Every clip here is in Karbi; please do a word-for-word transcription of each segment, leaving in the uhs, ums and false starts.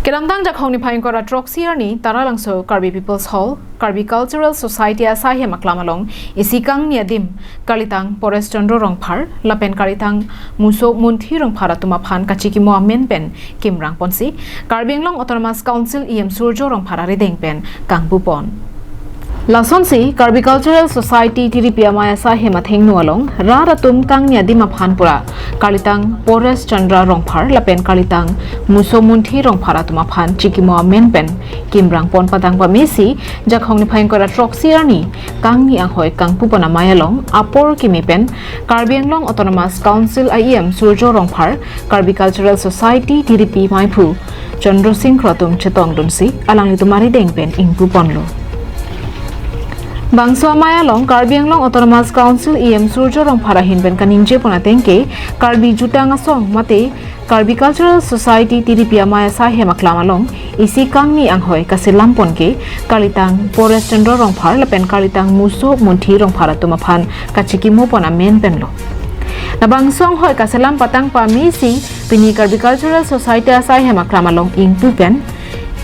Kedamtang Jakhong niphai ingkoi ra throksi arni Taralangso Karbi People's Hall, Karbi Cultural Society asaihem aklam along isi kangni adim kalitang Paresh Chandra Rongphar lapen kalitang Muso Munthi Rongphar atum aphan kachikimo amen pen kimrang ponsi Karbi Anglong Autonomous Council E M Surjo Rongphar arideng pen kangpu pon. Lasonsi Karbi Cultural Society Tiripi Amei asaihem athengno along rat atum kangni adim aphan pura kalitang Paresh Chandra Rongphar lapen kalitang Muso Munthi Rongphar atum aphan chikimo amen pen kimrang pon padang pamesi Jakhong niphai ingkoi ra throksi arni kangni anghoi kangpu pon amei along apor kimi pen Karbi Anglong Autonomous Council E M Surjo Rongphar, Karbi Cultural Society Tiripi meiphu Chandra Singh Kro atum chetongdunsi alanglitum arideng pen ingpu ponlo. Bangso amei along Karbi Anglong Autonomous Council E M Surjo Rongphar ahin pen kaningje pon ateng ke Karbi Jutang Asong mate Karbi Cultural Society Tiripi Amei asaihem aklam along isi kangni anghoi kaselam pon ke kalitang Paresh Chandra Rongphar lapen kalitang Muso Munthi Rongphar atum aphan kachikimo pon amen penlo. Labangso anghoi kaselam patang pamesi pini Karbi Cultural Society asaihem aklam along ingpu pen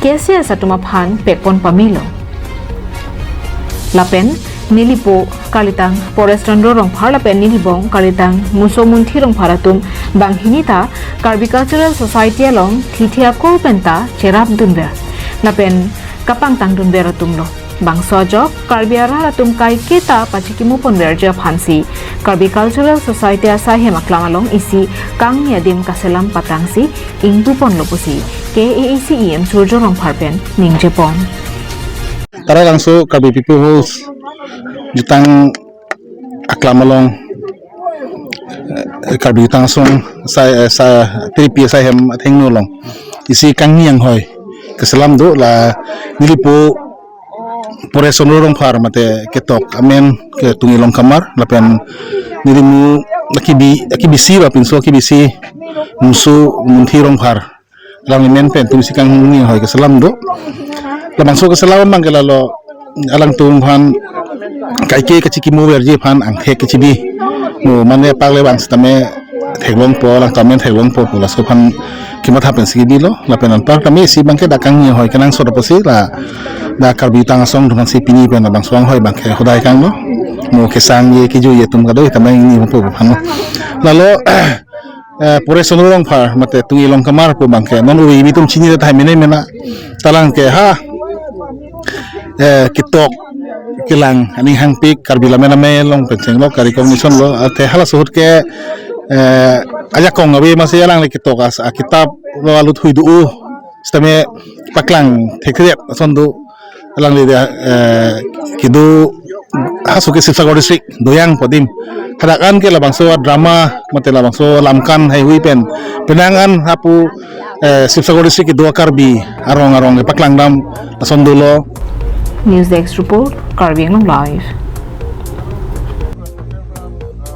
K C S atum aphan pek pon pamelo. Lapen nelipo kalitang Paresh Chandra Rongphar lapen nelibong kalitang Muso Munthi Rongphar atum banghini ta Karbi Cultural Society along thithi ako penta cherapdunver lapen kapangtangdunver atumlo. Bangso ajok Karbi arat atum kaiketa pachikimo ponverji aphansi Karbi Cultural Society asaihem aklam along isi kangni adim kaselam patangsi ingpu ponlo pusi K A A C E M Surjo Rongphar pen ningje pon. Taralangso Karbi People House Jutang aklam along, eh, Karbi Jutang Asong sai, eh, sa, Tiripi asaihem athengno along isi kangni anghoi kaselam do. La nelipo Paresh Chandra Rongphar mate ketok amen ke Tungi Longkamar lapen nelimu akibi, akibisi ba pinso akibisi Muso Munthi Rongphar alangli amen pen tumsi kangni anghoi kaselam do. Labangso kaselam abang ke lalo alangtum aphan kaike kachikimo verji aphan angthek kachibi. Mo mane pakle bang sitame theklongpo, alangtum amen theklongpo pu laso aphan kematha pensi kibilo. Lapen anparta mesi abang ke dak kangni anghoi kenangsot apotsi la dak Karbi Jutang Asong atum aphansi pini pen labangso anghoi abang ke hodai kanglo. Mo kesang ye keju ye atum kadoi tame ingni po aphan. Lalo eh, Paresh Chandra Rongphar mate Tungi Longkamar pu abang ke non uri bitum chini tahai mene mena. Talang ke ha, eh, ketok kelang aning hangpik Karbi lame lame along pen chenglok ka recognition lo. Athe halaso ahut ke, eh, ajakong ave masi alangli ketok as, akitap lo alut hui do-o sitame paklang thekthedet ason do. Alangli dia, eh, kedo haso ke Sibsagar district Doyang pu adim. Hadak an ke labangso drama mate labangso lamkan haihui pen penang an hapu, eh, Sibsagar district kedo Karbi arong arong ke paklangdam ason dolo. News Desk Report, Karbi Anglong Live.